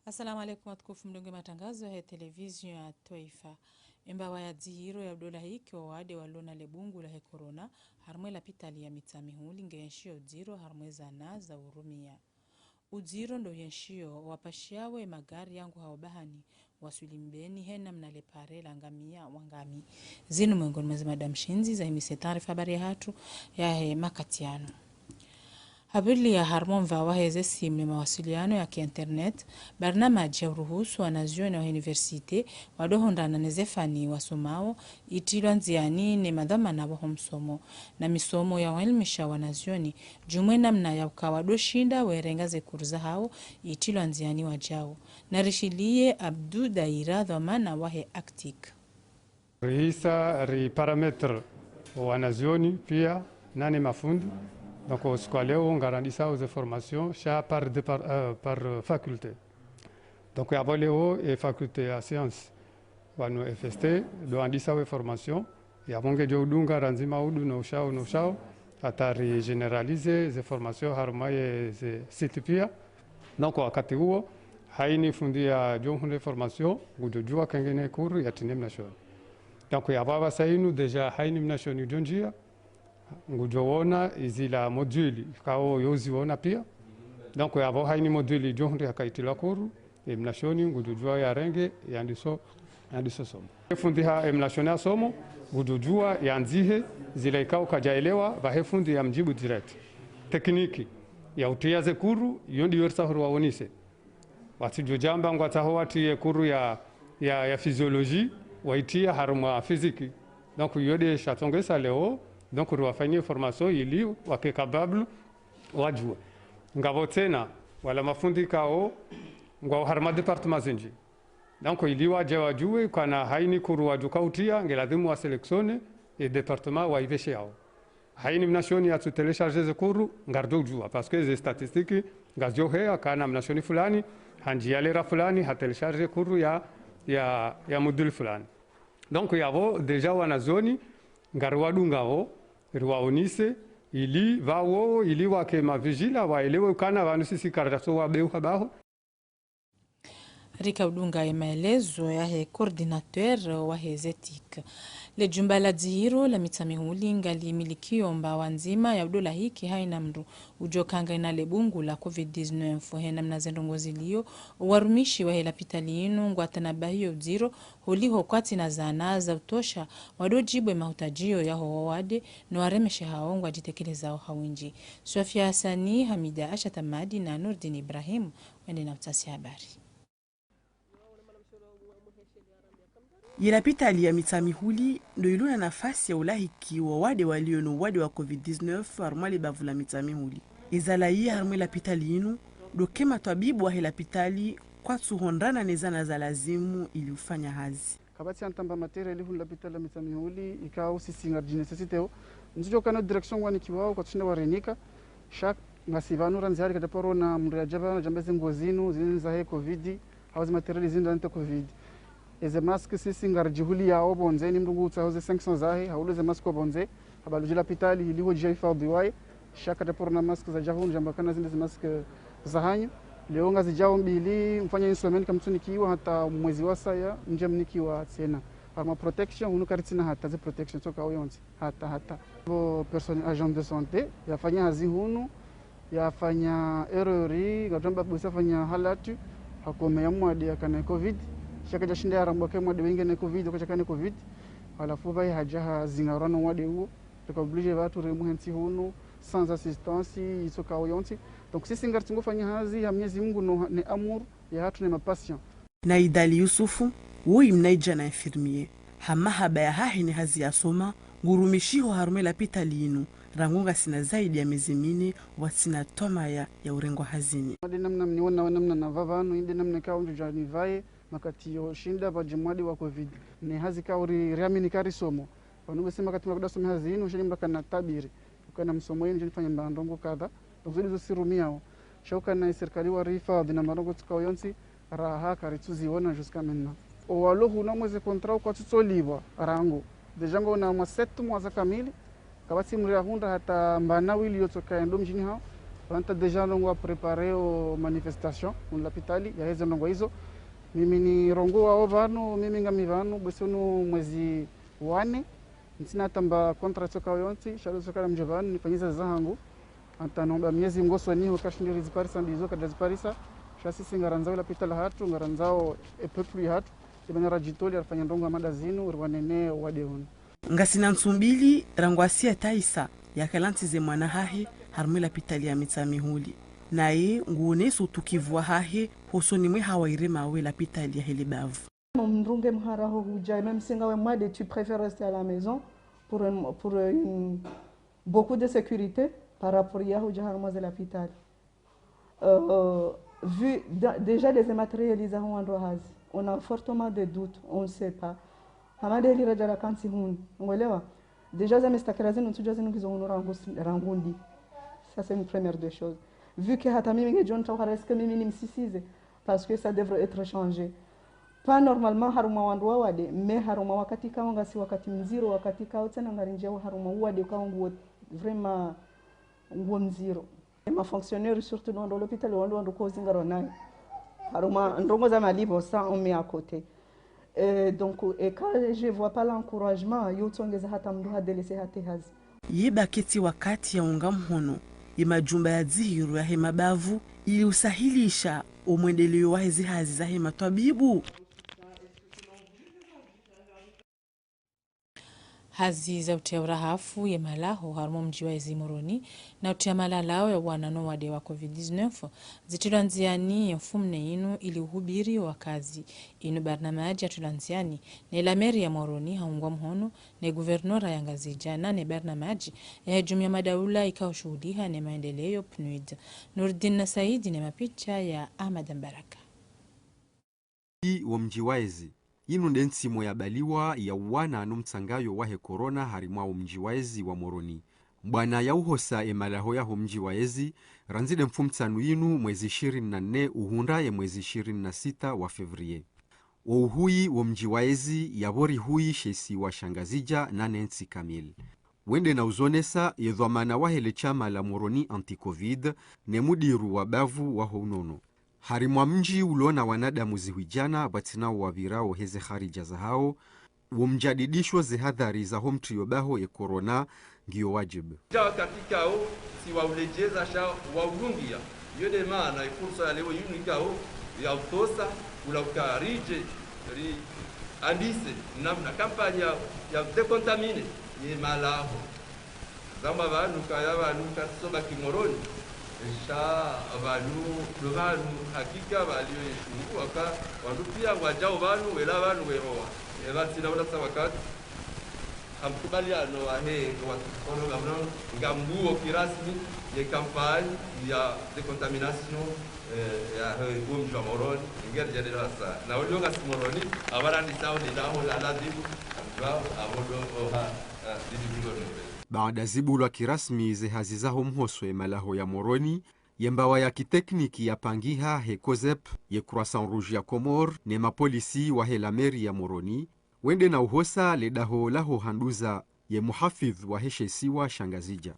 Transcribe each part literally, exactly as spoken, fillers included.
Assalamu alaikum, watukufu mdungao matangazo ya televizio ya twaifa. Embawa ya dzihiro ya udolahiki wa wade walona lebungu lahe corona, harumwa lapitali ya Mitsamihuli nge yenshio udziro harumwa zana za urumia. Udziro ndo yenshio wapashiawe magari yangu hao bahani, waswili Mbeni hena mna lepare la ngamia wangami. Zinu mwengoni mwa ze mada mshindzi za himise taarifa habari ya hatru yahe makati yanu. Habari ya harumwa mva waheze simu ne mawasiliano ya ki internet, barnamaji ya uruhusu wanazioni wa université wadohondana ne zefani wasomao, itilwa ndziani ne madhwamana waho msomo, na misomo ya waelimisha wanazioni, djumwe namna ya uka wadoshinda werenga ze kuru zahao, itilwa ndziani wajao. Na rishiliye Abdu Daira, dhwamana wahe Actic. Rihisa ri paramétrer wanazioni pia nane mafundi. Donc, usiku wa leo ngarandisao ze formation sha par dépar-, euh, par faculté. Donc, yapvo leo e faculté ya science wanu F S T ndo andisa we formation, yapvo ngedjo udunga randzi maudu no ushao no ushao, hata ri généraliser ze formation harumwa ye ze site pia. Donc, wakati uwo, haini fundi yadjo hundre formation, ngudjo djuwa kengene kuru yatine mnashoni. Donc, yapvo apvasa inu déjà haini mnashoni djo ndjia, ngudjo wona izila module, kao yozi wona pia. Donc, yapvo haini module djo hundre yakaitilwa kuru, e mnashoni ngudjo djuwa yarenge, yandiso, yandiso somo. E fundi ha e mnashoni asomo, ngudjo djuwa yandzihe, zila ikao kadjaelewa, pvahe fundi yamdjibu direct. Tekniki ya utriya ze kuru, iyo ndiyo risa huru waonise. Watsidjo djamba ngwatsaho watriye kuru ya, ya, ya physiologie, waitriya harumwa physique. Donc, iyo nde shatsongesa leo, donc, riwafanyie formation ili wake capable wadjuwe. Ngapvo tsena, wala mafundi kao, ngwao harumwa département zindji. Donc, ili wadje wadjuwe, kana haini kuru wadjo kautriya, nge lazimu wa sélectionner, e département waipveshe yao. Haini mnashoni yatsu télécharger ze kuru, ngardjo udjuwa, parce que ze statistiques ngazidjo heya, kana mnashoni fulani, handjiya lera fulani, ha télécharger kuru ya, ya, ya module fulani. Donc, yapvo déjà wanazioni, ngariwadungao, riwaonise, ili pvawo, ili wake ma vigilants, waelewe kana pvanu sisi karatso wabeuha baho. Rika udunga ye maelezo yahe coordinateur wahe ze TIC. Le jumba la dzihiro la Mitsamihuli ngalimilikiyo mbawa ndzima ya udolahiki haina mndru udjo kanga ina lebungu la covid dix-neuf. Hena mna ze ndrongoo zilio, warumishi wahe lapitali inu ngwatanabahiyo udziro, holiho kwatsina zana za utosha, wadodjibu e mahutadjiyo yaho wawade, no waremeshe hao ngwadjitekelezao ha windji. Sofia Hassani, Hamida Asha Tamadi na Nurdin Ibrahim, wende na utasi habari. Ye lapitali ya Mitsamihuli ndo ilo na nafasi ya ulahiki wawade walio no uwade wa covid dix-neuf harumwa le bavu la Mitsamihuli. Ezalayi harumwa ye lapitali inu, ndo ke matwabibu wahe lapitali kwatsuhondrana ne zana za lazimu ili ufanya hazi. Kapvatsi ya ntamba matériel hunu lapitali la Mitsamihuli, ikao sisi ngaridji nécessité o. Ntsudjo kana direction ngwanikiwao, kwatsushinda warinika. Sha ngasi pvanu randzi hari kadjaparo na mndru yadja pvanu, yadjamba ze nguo zinu, zinu zahe covid, hau ze matériel zinu zante covid. Eze masque sisi ngaridjihuliyao pvondze, ni mndru ngutsaho ze cinq cents zahe, haulo ze masque pvondze, habaludji lapitali, ili hodjiya hifadhwi waye, sha kadjaparo na masque zadja hunu, djamba kana zinde ze masque zahanyu. Leo ngazidjao mbili, mfanya une semaine kamtsunikiwa, hata mwezi wasaya, mdje mnikiwa tsena. Harumwa protection, hunu karitsina hata ze protection, tsoka uyontsi, hata, hata. Bo personne agent de santé, yafanya hazi hunu, yafanya erreur, ngatamba bosi yafanya halatu, hakome ya mwade yakana covid, sha kadjashinda yarambwa ke mwade wenge ne covid, kadjakana covid, halafu pvaye hadja hazingarwa no mwade uwo, tuka obligé pvatsu rimuhe ntsi hunu, sans assistance, itsoka uyontsi. Donc, sisi ngaritsungo fanya hazi, ha Mwenyezi Mungu no, ne amour, yahatru ne ma patients. Naidali Yusufu, woyi mnaidjana infirmier. Ha mahaba yahahe ne hazi yasoma, ngurumishiho harumwa ye lapitali inu, rangu ngasina zaidi ya mezi mine, watsina twamaya ya urengwa hazini. Inde namna mniona, namna navaa pvanu, inde namna kao ndjudja nivaye, makati yo shinda pvadje mwade wa covid. Ne hazi kao ri, riamini karisomo. Pvanu bese makati mndru kadasome hazi inu, sheni mndru kana tabiri. Ukana msomo inu, djeni fanya mba ndrongoo kadha. Donc, zodi zo sirumiao. Sha ukana ye sirikali warihifadhwi na marongo tsuka uyontsi, raha karitsuziona jusqu'à maintenant. Owalo hunu mweze contrat kwatsutsoliwa rangu. Déjà ngona mwa sept mois za kamili, kapvatsi mndru yahundra hata mbana wili yotsoka yendo mdjini hao. Pvanu déjà ndrongoo wa préparer o manifestation hunu lapitali, yaheze ndrongoo izo. Mimi nirongoao pvanu, mimi ngami pvanu, bwese unu mwezi wa nne, ntsina tamba contrat tsoka yontsi, sha ndo tsoka namdje pvanu, nifanyize zahangu. Hata nomba Mwenyezi Mungu usoni, hukaya shindri ziparisa ndizo, kadja ziparisa. Sha sisi ngarandzao lapitali lahatru, ngarandzao e peuple yahatru, ibana radjitolea, rifanye ndrongoo hama ndazinu, riwane ne wade unu. Ngasina ntsu mbili, rangu Asia Taisa, yakala ntsize mwana hahe, harumwa lapitali ya Mitsamihuli. Naye, nguoneso utukivu wahahe, hosoni mwe hawa iremawo lapitali yahe le bavu. Mdru nge mhara ho hudja, même si ngawe mwade, tu préfères rester à la maison pour un, pour une, beaucoup de sécurité par rapport ya hudja harumwa ze lapitali. Euh, vu da-, déjà des matériels za hwandru hazi, on a fortement des doutes, on ne sait pas. Hama nde heli radja la kantsi hunu, ngwelewa? Déjà za mestakera zinu ntsudja zinu ngizo hunu rangu si-, rangu ndi. Ça, c'est une première des choses. Vu que hata mimi ngedjo nta uhara, est-ce que mimi nimsisize? Parce que ça devrait être changé. Pas normalement harumwa wandru wawade, mais harumwa wakati kao ngasi wakati mdziro, wakati kao tsena ngarindjiao harumwa uwade kao nguo vraiment nguo mdziro. E ma fonctionnaires surtout no wandru lapitali, wandru wandru kozi ngaro nayo. Harumwa ndrongoo za malipvo, ça on met à côté. Et donc, et quand je vois pas l'encouragement, yo tsongeza hata mdru ha délaisser hata hazi. Ye baketi wakati ya unga mhono ye majumba ya dzihiro yahe mabavu ili usahilisha o mwendeleo waheze hazi zahe matwabibu. Hazi za utia urahafu ye malaho harumwa mdji wa ezi Moroni na utia malalao ya uwana no wade wa covid dix-neuf zitrilwa ndziani ye mfumnne inu ili uhubiri wakazi. Inu barnamaji yatrilwa ndziani ne la mairie ya Moroni ha ungwa mhono ne guvernora ya Ngazidja na ne barnamaji yahe jumuiya madaula ikao shuhuliha ne maendeleo PNUD. Nurdin Saidi ne mapicha ya Ahmad Mbaraka. Wo mdji wa ezi. Inu nde ntsimo ya baliwa ya uwana no mtsangayo wahe corona harimwa wo mdji wa ezi wa Moroni. Mbwana ya uhosa e malaho yaho mdji wa ezi, randzi nde mfumtsanu inu mwezi ishirini na nne uhundra ye mwezi ishirini na sita wa février. Wo uhuyi wo mdji wa ezi yapvo rihuyi she isiwa sha Ngazidja na ne ntsi kamili. Wende na uzonesa ye dhwamana wahe le shama la Moroni Anti-Covid ne mudiru wa bavu waho unono. Harimwa mdji ulo na wanadamu zihwi djana pvwatsina wo wapvirao heze haridja zahao, wo mjadidisho ze hadhari zaho mtriyo baho ye corona ngiyo wajibu. Sha wakati kao, si wa uledjeza sha wa ulungia. Iyo nde maana ye fursa ya leo yinu ikao ya utosa, ula uka ridje, ri andise namna kampanya ya, ya décontaminé ye malaho. Zamba pvanu kaya pvanu katsiso baki Moroni. Sha pvanu, ndo pvanu hakika pvaliyo ye shungu waka, wandru pia wadjao pvanu, wela pvanu werowa. E pvatsina ula tsa wakati. Ha mkubaliano wahe, wa kono ngamno, ngambuo kirasmi, ye kampanya ya décontamination, eh, yahe wo mdji wa Moroni, ngeri djadela sa. Na ulio ngasi Moroni, apvara ni sao ni naho la ladhibu, ambao, avodo, oha, ah, didi kulo nube. Baada zibulwa kirasmi ze hazi zaho mhoso ye malaho ya Moroni, ye mbawa ya kitekniki ya pangiha he COSEP, ye Croissant Rouge ya Comores, ne mapolisi wahe la mairie ya Moroni, wende na uhosa le daho laho handuza ye muhafidh wahe she isiwa sha Ngazidja.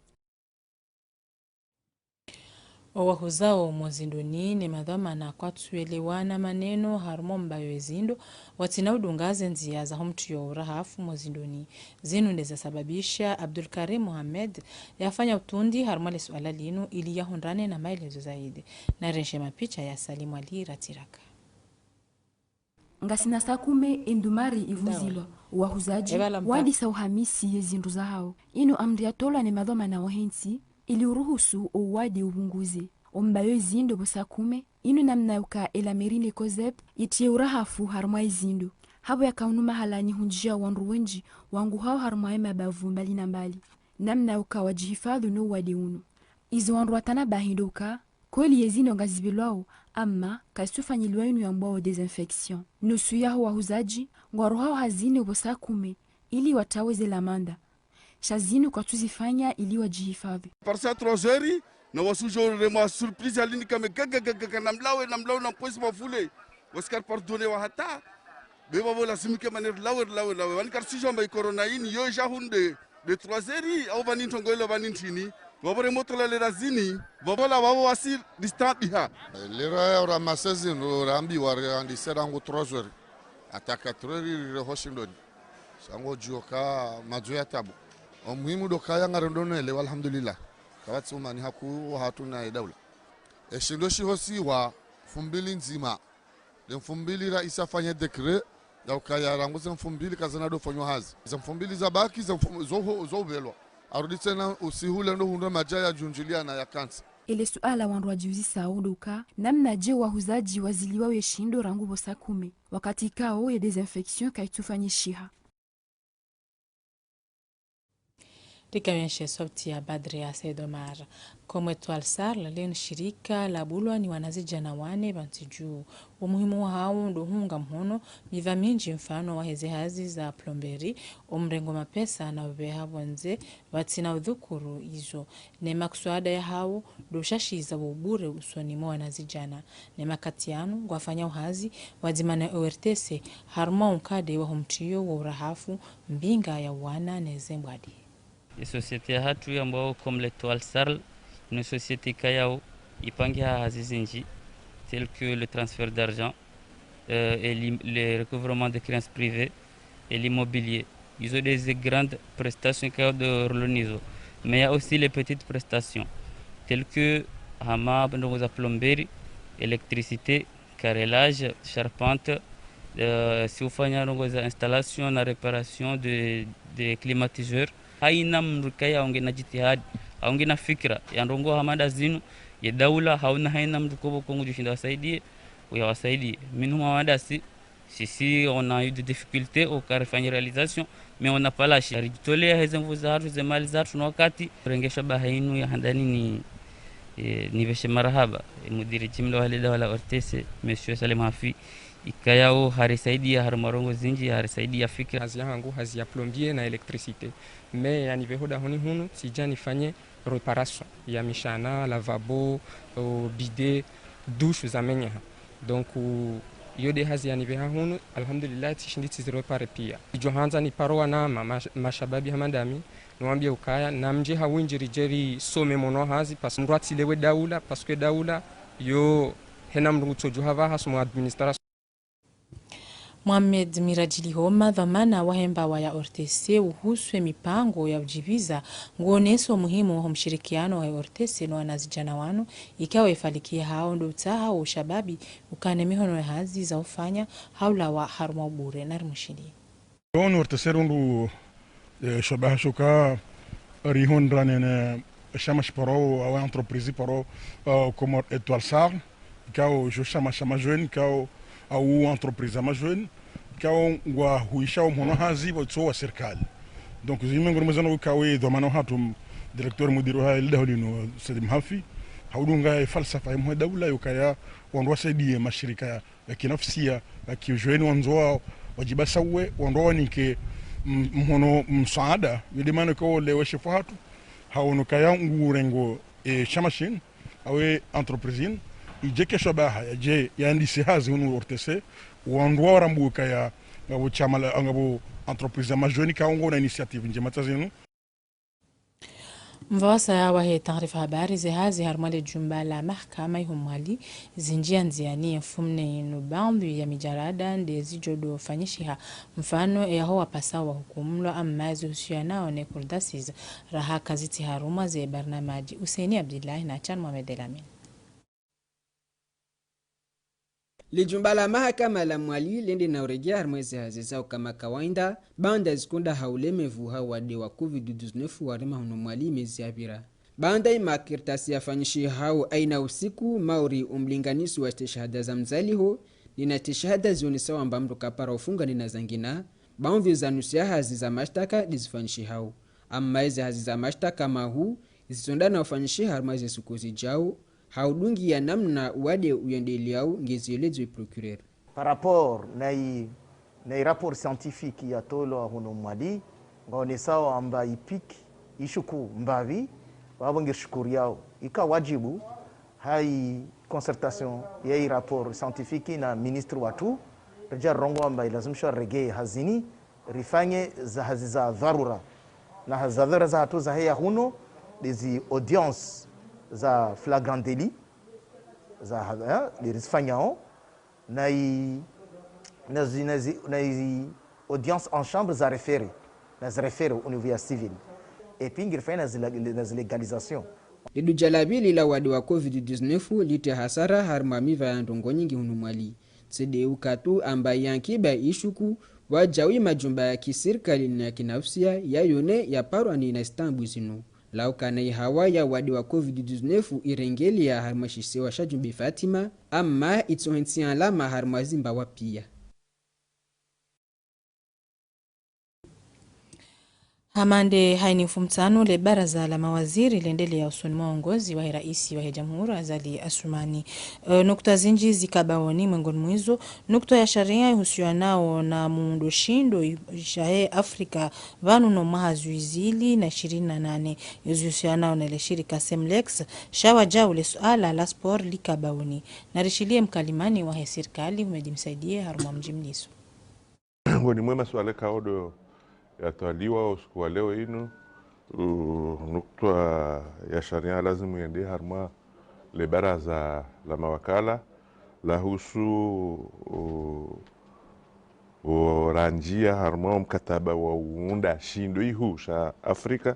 Owahuzao mo zindroni ne madhwamana kwatsuelewana maneno harumwa mbayo ezindro, watsina udunga ze ndzia zaho mtriyo urahafu mo zindroni. Zinu nde zasababisha Abdulkarim Mohamed yafanya utundi harumwa le suala linu ili yahundrane na maelezo zaidi. Narenshe mapicha ya Salim Ali Ratiraka. Ngasina saa kume endumari ivuzilwa. Owahuzadji wandisa uhamisi ye zindru zahao. Inu amri yatolwa ne madhwamana wahe ntsi, ili uruhusu owade upvunguze. Ombayo ezindro pvo saa kume, inu namna uka ela mairie ne COSEP, itriye urahafu harumwa ezindro. Hapvo yaka unu mahalani hundjia wandru wendji, wanguhao harumwa ye mabavu mbali na mbali. Namna uka wadjihifadhwi no wade unu. Izo wandru watanabahi ndo uka, kweli yezindro ngazipvelwao, amma kazitsufanyilwa inu yambwao désinfection. Nusu yaho wahuzadji, ngwarohao hazini pvo saa kume, ili watawe ze lamanda. Sha zinu kwatsuzifanya ili wadjihifadhwi. Parisa trois heures, na wasujo remwa surprise alini kame gaga gaga gaga, namlawe, namlawe, nampoisi mavule. Wasikari pardonné wa hata. Beba bo lazimike mane rilawe, rilawe, rilawe. Wani karisujo amba i corona ini, yo ja hunde. De trois heures, au pvani ntrongo ilo pvani ntrini. Vavo remotro la lera zini, vavo la vavo wasi ristabiha. Lera ya ura masezi no rambiwa riandise rangu trois heures. Hata quatre heures rire ho shindoni. Sha ngodjuo ka madzo ya tabu. Omuhimu ndo kaya ngarendo nele, walhamdulillah. Kapvatsi umani hakuu wahatru na edaula. Eshindo shihosiwa mfumbili ndzima. Le mfumbili raisi afanya décret ya ukaya rangu ze mfumbili kazana ndo fanywa hazi. Ze mfumbili zabaki, ze mfum-, zo ho-, zo uvelwa. Arudi tsena usihu lendo hundra madja ya djundjiliana ya kantsi. Ele suala wandru wadjiuzisao ndo uka, namnadje wahuzadji waziliwao ye shindo rangu pvo saa kume, wakati ikao ye désinfection kaitsufanyishiha. Rikawenshe sauti ya Badria Said Omar. Comme Étoile Sarl, linu shirika labulwa ni wanazidjana wane pvantsi dju. Umuhimu wahao ndo hunga mhono miva mindji mfano waheze hazi za plomberie, omrengo mapesa na uveha pvondze, pvatsina udhukuru izo. Ne makswada yahao ndo ushashiza wo ubure usoni mwa wanazidjana. Ne makati yanu, ngwafanyao hazi pvwadzima ne O R T C, harumwa unkade waho mtriyo wa urahafu, mbinga ya wana ne ze mbwadi. Ye société yahatru yambwao comme l'Étoile Sarl, inu société ikayao ipangiha hazi zindji, telles que le transfert d'argent, euh, et l'im-, le recouvrement des créances privées et l'immobilier. Izo nde ze grandes prestations ikayao ndo rolo nizo. Mais il y a aussi les petites prestations, telles que hama ndrongoo za plomberie, électricité, carrelage, charpente, euh, si ufanya ndrongoo za installation na réparation de, de climatiseur. Haina mndru kaya aunge na jitihadi, aunge na fikira ya ndrongoo hama nda zinu, ye daula, hauna haina mndru kopvo ko ngudjoshinda wasaidie, uya wasaidie. Minhum awadasi, si, si, on a eu des difficultés au carré fanya réalisation, mais on n'a pas lâché. Ridjitolea heze nvu zahatru, ze mali zahatru no wakati, renge shabaha inu ya handani ni, eh, niveshe marahaba, eh, mudiri jimla wa le daula la O R T C, Monsieur Salim Hafi, ikayao harisaidia harumwa ndrongoo zindji, harisaidia fikira. Hazi yahangu, hazi ya plombier na électricité. Mais yaniveho dahoni hunu, tsidja nifanye réparation ya mishana, lavabo, o, bidet, douche zamenyeha. Donc, o, iyo nde hazi yaniveha hunu, alhamdulillah, tsishindi tsiziréparer pia. Idjo handza nipare wana ma-, ma-, mashababi hama ndami, niwambie ukaya, namdje ha windji ridje risome mhono hazi, parce que mndru atsilewe daula, parce que daula, yo, hena mndru ngutsodjo havaha sumu administration. Mohamed Miradji Lihoma, dhwamana wahe mbawa ya O R T C uhusu ye mipango ya udjiviza, nguoneso muhimu waho mshirikiano wa O R T C no wanazidjana wanu, ikao ifalikiya hao ndo utsaha wo ushababi ukane mihono ya hazi za ufanya, ha ulawa harumwa ubure. Nari mshindi. Ono O R T C rundu, eh, shabaha shuka rihundrane ne shama shiparo, au entreprise paro, eh, Comores Étoile Sarl, ikao jo shama sha ma jeunes, ikao au entreprise ya ma jeunes, ikao ngwahuishao mhono hazi pvotso wa serikali. Donc, zimwe nguri mwezano ikao ye dhwamana hatru, directeur mudiri wa le daho linu, Said Mhafi, haudunga ye falsafa ya mwe daula yukaya wandru wasaidie mashirika ya ya kinafsia, ya kiujeunes wandzo wao, wadjibasauwe, wandru wawanike, mm, mhono msaada, yo nde mana ikao le shefu hatru, haono kaya ngurengo, e, shama shinu, au entreprise inu, idje ke shabaha, yadje, yandise hazi hunu O R T C, wandru warambuwe kaya, ngapvo shama la, ngapvo entreprise ya ma jeunes ikao ngona initiative ndjema tsi zinu. Mva wasaya wahe taarifa habari, ze hazi harumwa le jumba la mahakama iho Mwali zindjiya ndziani ye mfumnne inu. Baadhwi ya mijarada nde zidjo ndo fanyishiha, mfano eyaho wapasa wahukumulwa, amma zihusiyanao ne kurudasiza raha kazitsi harumwa ze barnamaji. Hussein Abdillahi na Chan Mohamed El Amine. Lijumba la mahakama la Mwali lende na uregea harumwa ezi hazi zao kama kawaida, baanda zikunda ha ulemevu ha wade wa covid dix-neuf warema hunu Mwali mezi yapvira. Baanda imakartasi yafanyishihao aina usiku, mauri umlinganisi wa steshahada za mzaliho, nina steshahada zionesao amba mndru kapara ufungwa nina zangina, baadhwi za nusu ya hazi za mashtaka ndizifanyishihao. Amma ezi hazi za mashtaka mahuu, zisonda na ufanyishiha harumwa ezi suku zijao, ha udungiya namna wade uyendeleao, ngezielezwa procureur. Par rapport na i, na i rapport scientifique yatolwa hunu Mwali, ngaonesao amba i pic ishuku mbapvi, wapvo ngirishukuriyao. Ika wadjibu, ha i concertation ya i rapport scientifique na ministre watru, ridja rirongoa amba ilazimisha riregee hazini, rifanye za hazi za dharura. Na hazi za dharura zahatru zaheya hunu, Ndezi audience za flagrant délit, za, hein, nderi zifanyao, na i, na zi, na zi, na i audience en chambre za référé, na zi référé au niveau ya civil. Et puis, ngeri fanya na zi, na zi légalisation. Liduja la pvili la wade wa covid dix-neuf litre hasara harimwa miva ya ndrongoo nyindji hunu Mwali. Tsi de ukatu amba yankiba ishuku, wajawi majumba ya kisirikali na kinafsia yayone yaparwa ni na stambu zinu. Laukana ihawa ya wade wa covid dix-neuf irengelea harimwa shisiwa sha Djumbe Fatima, amma itsohentsi alama harimwa zimbawa pia. Hamande haini mfumtsanu le baraza la mawaziri lendelea usoni mwa uongozi wahe raisi wahe jamhuri Azali Assoumani. E, nukta zinji zikabaoni mwengoni mwizo, nukta ya sharia ihusianao na muundo shindo i-, shahe Afrika pvanu no mwaha zihwi zili na ishirini na nane. Izo zihusianao na le shirika Semlex, sha wajau le suala la sport likabaoni. Narishilie mkalimani wahe sirikali, Houmed Msaidié, harumwa mjimliso. Ngoni mwe masuala kaodo yatwaliwa usiku wa leo inu, u, nukta ya sharia lazimu yende harumwa le baraza la mawakala, lahusu, u, u, ranjia harumwa mkataba wa uunda shindo ihu sha Afrika,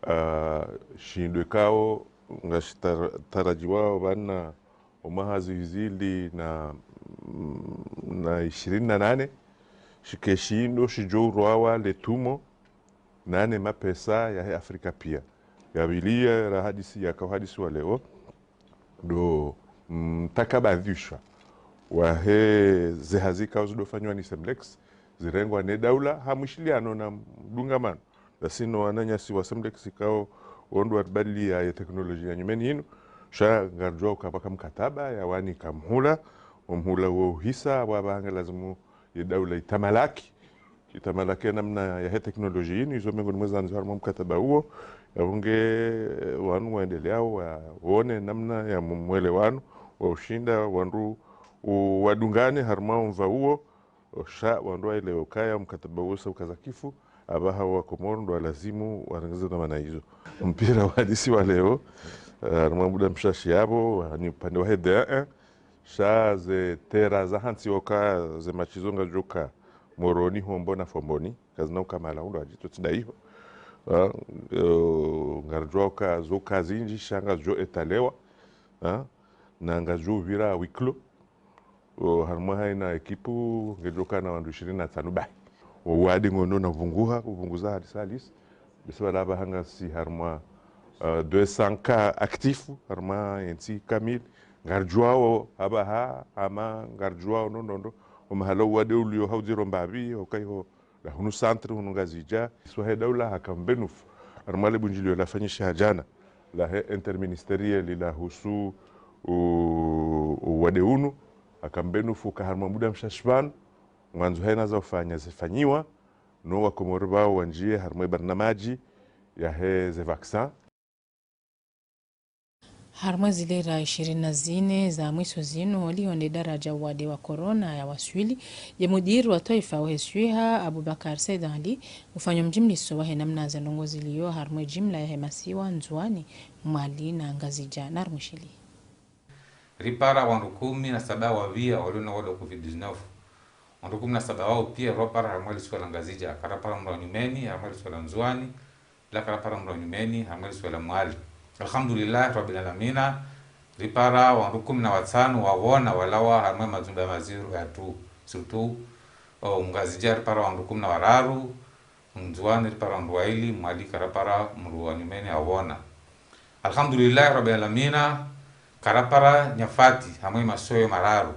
ah, shindo ikao ngashitara-, tarajiwao pvanu omwaha zihwi zili na, na ishirini na nane, shike shindo shijo urwawa le tumo, nane mapesa yahe Afrika pia. Ya pvili ya ra hadisi, yaka uhadisi wa leo, ndo, mm, mtakabadhishwa wahe ze hazi ikao zido fanywa ni Semlex, zirengwa ne daula, ha mwishiliano na mdungamano. Basi no wananyasi wa Semlex ikao wondro waribaliya ye teknolojia nyumeni inu, sha ngarijuao uka pvwaka mkataba ya wanika mhula, omhula wo uhisa, wapvanga lazimu ye daula itamalaki. Itamalaki ya namna yahe teknolojia inu, izo mengoni mwa zandzo harumwa mkataba uwo, yapvunge wanu waendeleao, wa, wone namna ya mu-, mwelewano, wa ushinda, wandru, u, wadungane harumwa omva uwo, sha wandru waelewe ukaya mkataba uwo sa ukaza kifu, apvaha wa Komoro ndo walazimu warengeze namna izo. Mpira wa hadisi wa leo, eh, harumwa muda mshashi yapvo, ni upande wahe D un, sha ze tera za hantsi oka ze machizo ngajoka Moroni, Hombo na Fomboni, kazina ukamala undo ajito tsi daiho. Ah, eh, ngarijuao uka zoka zinji, sha ngajo etalewa, ah, na ngajo upvira huis clos. O, harumwa haina ekipu, ngejoka na wandru ishirini na tsanu bahi. O, wade ngono na uvunguha, uvunguza hadisi halisi. Basi pvala apvaha ngasi harumwa, eh, deux cents cas actifs, harumwa entsi kamili. Ngarijuao apvaha, ama ngarijuao no ndo ndo. Omahala owade ulio haudziro mbapvi, okaiho la hunu centre, hunu Ngazidja, isiwa he daula haka mbenufu. Harumwa le bunjilio lafanyisha jana, lahe interministériel lahusu u, uwade unu, haka mbenufu uka harumwa muda mshashi pvanu, ngwandzo haina za ufanya zifanyiwa, no wakomori pvao wanjie harumwa barnamaji yahe ze vaccin. Harumwa zilera ishirini na zine za mwiso zinu, liho nde daraja uwade wa corona ya waswili, ye mudiri wa twaifa wahe swiha, Abubakar Said Ali, ufanya mjimliso wahe namna ze ndrongoo zilio harumwa jimla yahe masiwa, Ndzuani, Mwali na Ngazidja, na harumwa shili. Ripara wandru kumi na saba wapvia walio na uwade wa covid dix-neuf. Wandru kumi na saba wao pia ripara harumwa lisiwa la Ngazidja, karapara mdru wa nyumeni harumwa lisiwa la Ndzuani, la karapara mdru wa nyumeni harumwa lisiwa la Mwali. Alhamdulillah Rabbil Alamina, ripara wandru kumi na watsanu wavona walawa harumwa majumba maziro yatru. Surtout, o, Ngazidja ripara wandru kumi na wararu, Ndzuani ripara wandru waili, Mwali karapara mdru wa nyumeni avona. Alhamdulillah Rabbil Alamina, karapara nyafati harumwa masoyo mararu.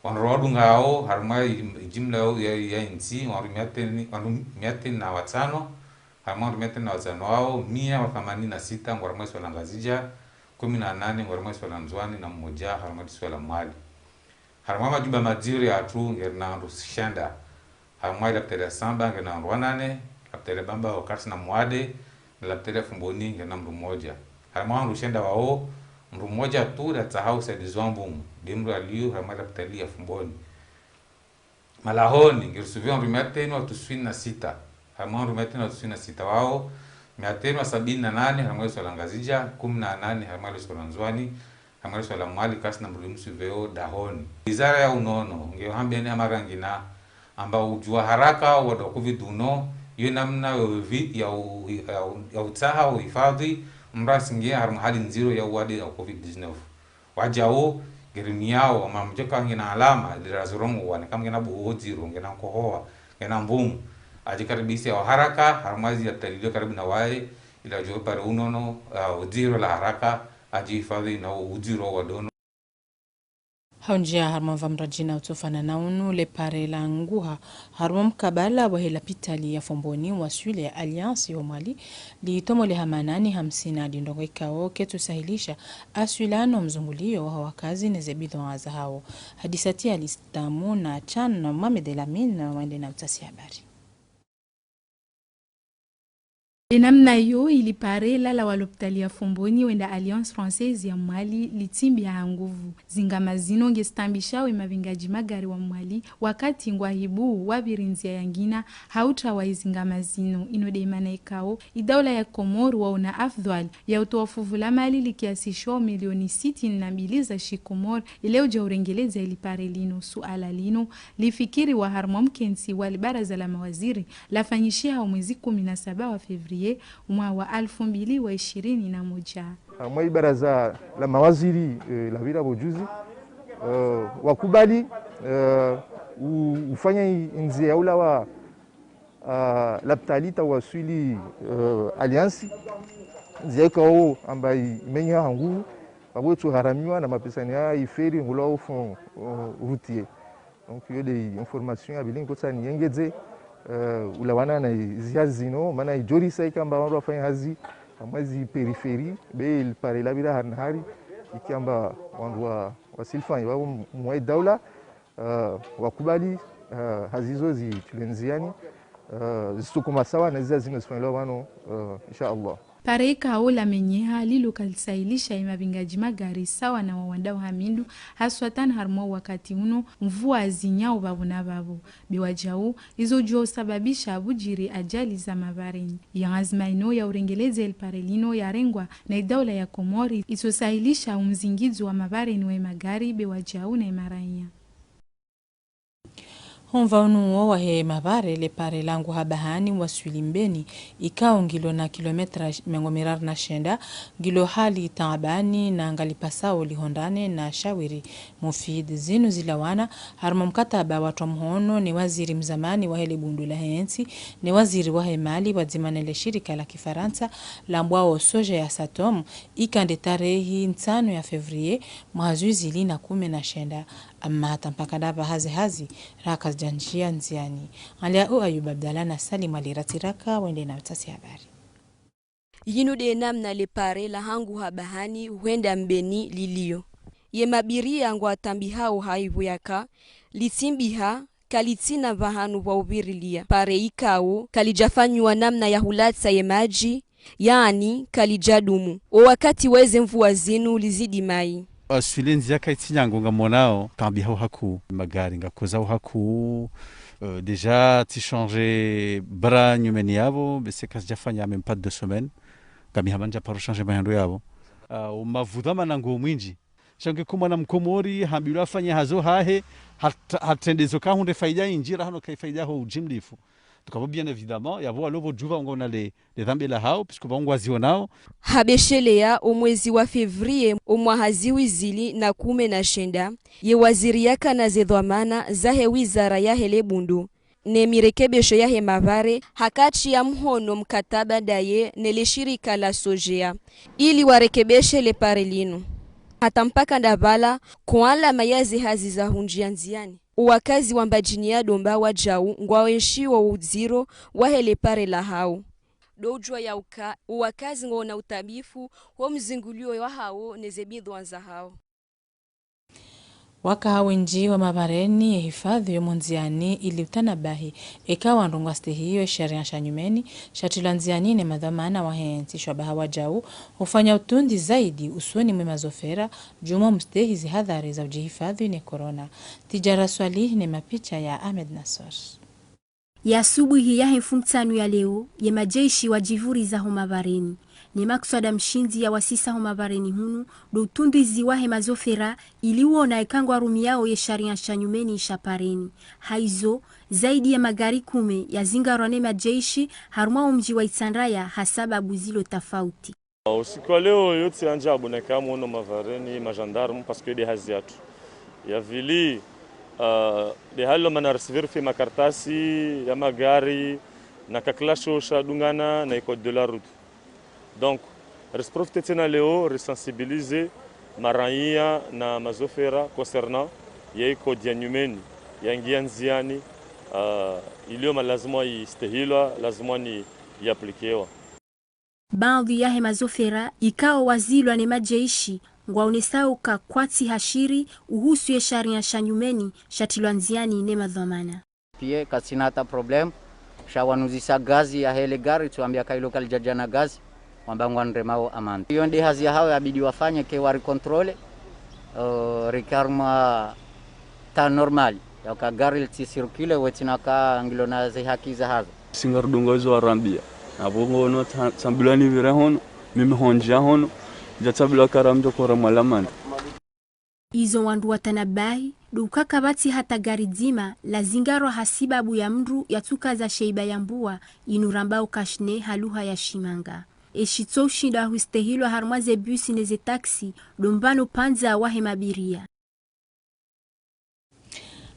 Wandru wadungao harumwa i-, jimla ya, ya, ya ntsi, wandru mia teni, wandru mia teni na watsano, harumwa wandru mia teni na watsano wao, mia wa themanini na sita ngwa harumwa lisiwa la Ngazidja, kumi na nane ngwa harumwa lisiwa la Ndzuani na mmoja harumwa lisiwa la Mwali. Harumwa majumba madziro yatru ngeri na wandru shenda. Harumwa lapitali ya Samba ngeri na wandru wanane, lapitali ya Bambao karitsina mwade, na lapitali ya Fomboni ngeri na mndru mmoja. Harumwa wandru shenda wao, mndru mmoja tu nde atsahao usaidizi wa mbumu, nde mndru alio harumwa lapitali ya Fomboni. Malahoni, ngeri suvi wandru mia teni wa tiswini na sita. Harumwa wandru mia teni wa tiswini na sita wao, Mia tsanu sabini na nane harimwa le isiwa la Ngazidja, kumi na nane harimwa le isiwa la Ndzuani, harimwa le isiwa la Mwali, kasina mdru mswiveo dahoni. Wizara ya unono ngiyo hambeni hama rangina amba udjua haraka wade wa covid uno, yo namna yo vi-, ya u-, ya u-, ya utsaha uhifadhi mdru asingie harimwa hali ndziro ya uwade ya covid dix-neuf. Wadjau, ngeri miyao, ama mdjoka ngena alama, lira zirongowa, neka mngena buho dziro, ngena nkohoa, ngena mvumu. Adjikaribise wa haraka, harimwa zi lapitali lilo karibu na waye, ili adjo pare unono, ah, udziro la haraka, adjihifadhi na udziro wa dono. Haundjia harimwa mva mradjina utsofana na unu, le pare la Nguha, harimwa mkabala wahe lapitali ya Fomboni, waswili ya Alliance yo Mwali, litomoleha manani hamsini adi ndrongoo ikao ketsusahilisha aswilano mzunguliyo wa wakazi neze bidhwaa zahao. Hadisati ya Listamu na Chan na Mohamed Elamine wende na utasi habari. Enamna iyo ili pare lalawa lopitali ya Fomboni wenda Alliance Française ya Mwali litsimbiha ha nguvu. Zingama zino ngezitambishao emapvingadji magari wa Mwali wakati ngwahibu wapviri ndzia yangina ha utrawa ezingama zino. Ino de imana ikao idaula ya Komori waona afdhwali ya utowa fuvu la mali likiasishwa milioni sitini na mbili za shikomori ile udja urengeledza ili pare lino. Suala lino lifikiriwa harimwa mkentsi wa libaraza la mawaziri lafanyishiha omwezi kumi na saba wa février, mwaha wa alfu mbili wa ishirini na moja. Mwa ibaraza la mawaziri, eh, lapvira pvo juzi, eh, wakubali, eh, u-, ufanya i-, ndzia ya ulawa, ah, lapitali ta waswili, eh, Alliance, ndzia ikao amba i-, imenyeha ha nguvu, pvapvo itsuharamiwa na mapesa ni ya iferi ngulawa au fonds, eh, routier. Donc, yo de information ya pvili nikotsaha niyengedze, eh, ulawana na i-, zihazi zino, mana idjorisa ikamba wandru wafanya hazi, amwa zi périphérie, be ili pare lapvira hari na hari, ikamba wandru wa, wasilifanya, wapvo mwa idaula, eh, wakubali, eh, hazi izo zitulwe ndziani, eh, zitsukoma sawa na zihazi zino zifanyilwa pvanu, eh, insha Allah. Pare ikao lamenyeha lilo kalisahilisha emapvingadji magari sawa na wawandao ha mindu, haswatan harimwa wakati uno, mvua zinyao pvapvo na pvapvo. Be wadjau, izo djo usababisha pvudjiri ajali za mapareni. Ye anzima ino ya urengeledza eli pare lino yarengwa na idaula ya Komori, itsosahilisha umzingidzo wa mapareni wa emagari, be wadjau na emaraiya. Ho mva unu wo wahe mapare, le pare la Nguha Bahani waswili Mbeni, ikao ngilo na kilometra mengo miraru na shenda, ngilo hali taabani na ngalipasao lihondane na shawiri mufid. Zinu zilawana harimwa mkataba watrwa mhono ne waziri mzamani wahe le bundu lahe ntsi, ne waziri wahe mali pvwadzima ne le shirika la kifarantsa lambwao Sogea Satom, ika nde tarehi ntsanu ya février mwaha zihwi zili na kume na shenda. Amma hata mpaka ndapvaha ze hazi rakazidjandjia ndziani. Anlia u Ayub Abdallah na Salim Ali Ratiraka wende na utasi habari. Yinu de namna le pare la ha Nguha Bahani hwenda Mbeni lilio. Ye mabiria ngwatambihao ha ipvo yaka litsimbiha kalitsina pvahanu pvwa upvirilia. Pare ikao kalidjafanyiwa namna ya hulatsa ye madji, yaani kalidjadumu. O wakati weze mvua zinu lizidi mai. Aswili ndzia kaitsi nyangu ngamonao, kambiha uhaku, magari ngakoza uhaku, euh, déjà tsi changer bras nyumeni yapvo, be se kazidjafanya même pas deux semaines, ngami hama ndjaparo changer mahendo yapvo. Ah, o mavudhu mana ngo mwindji. Sha nge ko mwana mkomori, hambilwa afanye hazi hahe, hat-, hatrende zo kahundre faida indji, rahano kai faida ho ujimlifu. Donc, apvo, bien évidemment, yapvo walo pvo djuva ngwaona le, le dhambi lahao, puisque pvo ngwazionao. Habeshelea o mwezi wa février o mwaha zihwi zili na kume na shenda, ye waziri yakana ze dhwamana zahe wizara yahe le bundu ne mirekebesho yahe mapare, hakatria mhono mkataba ndaye ne le shirika la Sogea, ili warekebeshe le pare linu. Hata mpaka ndapvala, ko alama ya ze hazi zahundjia ndziani. O wakazi wa Mbadjini ya Domba wadjau ngwaenshiwo udziro wahe le pare lahao. Do udjua ya uka, o wakazi ngwaona utabifu wo mzingulio wahao ne ze bidhwaa zahao. Waka ha windji wa mapareni ye hifadhi yo mondziani ili utanabahi, eka wandru ngwastehiyo sharia sha nyumeni, shatrilwa ndziani ne madhwamana wahe ntsi. Shwabaha wadjau hufanya utundi zaidi usoni mwe mazofera, djumwa mustehi zihadhari za ujihifadhi ne corona. Tijara Swalih ne mapicha ya Ahmed Nassor. Ya asubuhi yahe mfumtsanu ya leo, ye madjeshi wadjivuriza ho mavareni. Ne makswada mshindzi ya wasisa ho mavareni hunu, ndo utunduzi wahe mazofera, ili uona eka ngwarumiao ye sharia sha nyumeni sha pareni. Haizo, zaidi ya magari kume yazingarwa ne madjeshi, harumwa omdji wa Itsandraya ha sababu zilo tafauti. Usiku wa leo yotsi andjabu na ikamu ono mavareni, magendarme, parce que nde hazi yatru. Ya vili, ah, nde hali lo mana risivérifier makartasi ya magari, na kaklasho sha dungana na code de la route. Donc, risiprofite tsena leo, risensibiliser maraiya na mazofera concernant ye code ya nyumeni, ya ngia ndziani, ah, ilio ma lazima istehilwa, lazima ni yaplikewa. Baadhwi yahe mazofera, ikao wazilwa ne madjeshi, ngwaonesao uka kwatsi hashiri, uhusu ye sharia sha nyumeni, shatrilwa ndziani ne madhwamana. Piya, katsina hata problème, sha wanuzisa gazi yahe le gari, tsuambia ka ilo kalidjadja na gazi, wamba ngwaniremao amande. Iyo nde hazi yahao yabidi wafanye ke waricontrôler, euh, rike harumwa ta normal, yauka gari litsi circuler, wetsina ka ngilo na ze haki zahazo. Singarudunga izo warambia. Apvo ngono tsa-, tsambilwa nipvire hono, mimi hondja hono, ndja tsambilwa kara mdjo kora mwalamanda. Izo wandru watanabahi, ndo uka kapvatsi hata gari dzima, lazingarwa ha sibabu ya mndru yatsukaza sheiba ya mbua, inu rambao cache-nez ha lugha ya shimanga. Eshitso ushinda hustehilwa harumwa ze bus ne ze taxi, ndo mbano pvandza wahe mabiria.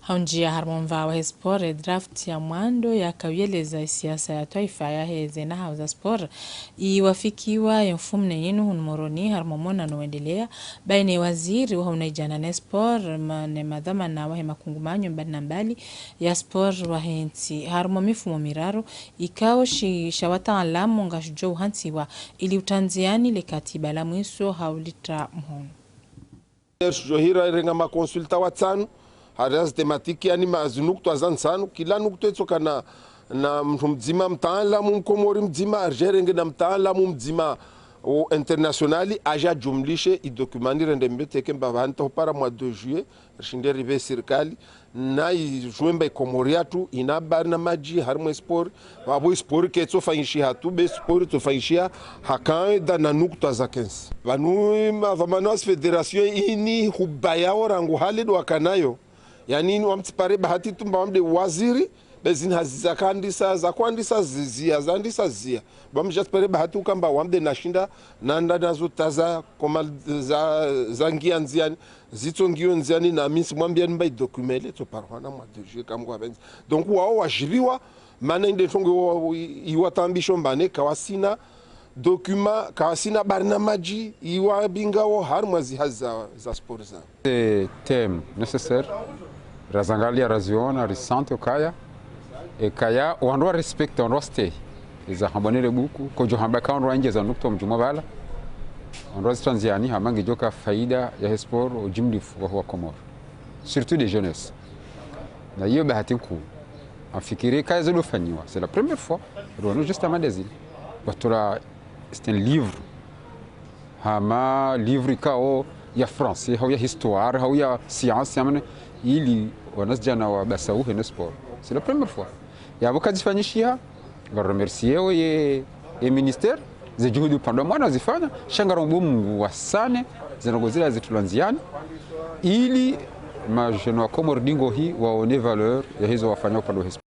Ha undjia harumwa omva wahe sport, e draft ya mwando yakauyeleza e siasa ya twaifa yahe ze nahau za sport, iwafikiwa ye mfumone yinu hunu Moroni harumwa omonano wendelea baina ye waziri wahe unaidjana ne sport, ma-, ne madhwamana wahe makungumanyo mbali na mbali ya sport wahe ntsi. Harumwa mifumo miraru, ikao shi-, sha wataalamu ngashidjo uhantsiwa ili utria ndziani le katiba la mwiso ha ulitria mhono. Sho hira irenga ma consultants watsanu, hari hazi thématique, yani ma zinuktwa za ntsanu, kila nuktwa itsokana na mndru mdzima, mtaalamu mkomori mdzima, aridje irenge na mtaalamu mdzima o international, adje ajumlishe i document irende mbioteke mba pvanu hata hupara mwa deux juillet, rishinde ripve sirikali, na ijue mba i Komori yatru, ina barnamadji, harimwa e sport, pvapvo e sport kaitsofanyishiha tu, be sport itsofanyishiha ha kaida na nuktwa za kentsi. Pvanu madhwamana wa fédération ini hubayao rangu hale ndo wakanayo. Yani ini wamtsipare bahati tu mba wamde waziri, be zini hazi za kandisa, za kwandisa zizia, zandisa zia. Ba mdjatsipare bahati uka mba wamde nashinda, nanda nazo taza, koma za, za ngia ndziani, zitso ngio ndziani na mi ntsimwambiani mba i document ile itsoparwa na mwa deux juillet kamwe ngwapvendze. Donc wao wadjibiwa, mana inde ntrongo iwa-, iwatambisho mba ne kawasina document, kawasina barnamadji, iwabingao harimwa zi hazi za, za sport za. E thème nécessaire, razangalia, raziona, risenti okaya, e kaya, wandru wa respecter, wandru wa stehi. Eza hambwa nele buku, kodjo hamba ka wandru waingia za nuktwa mdjumwa pvala, wandru wazitria ndziani, hama ngidjoka faida yahe sport, ujimlifu wa, wa Komori. Surtout des jeunesses. Na iyo bahati nkuu. Amfikiri ka izo ndo fanyiwa. C'est la première fois. Rwano juste ama dezini. Watola, c'est un livre. Hama livre ikao ya français, hau ya histoire, hau ya science, ya mane, ili wanazidjana wabasauhe ne sport. C'est la première fois. Yapvo kazifanyishiha, nga remercier ye, ye ministère, ze juhudi upande wa mwana zifanya, sha ngarombo Mungu wasane, ze ndrongo zila zitrilwa ndziani, ili ma jeunes wa Komori ndingo hii waone valeur ya hizo wafanya upande wa histoire.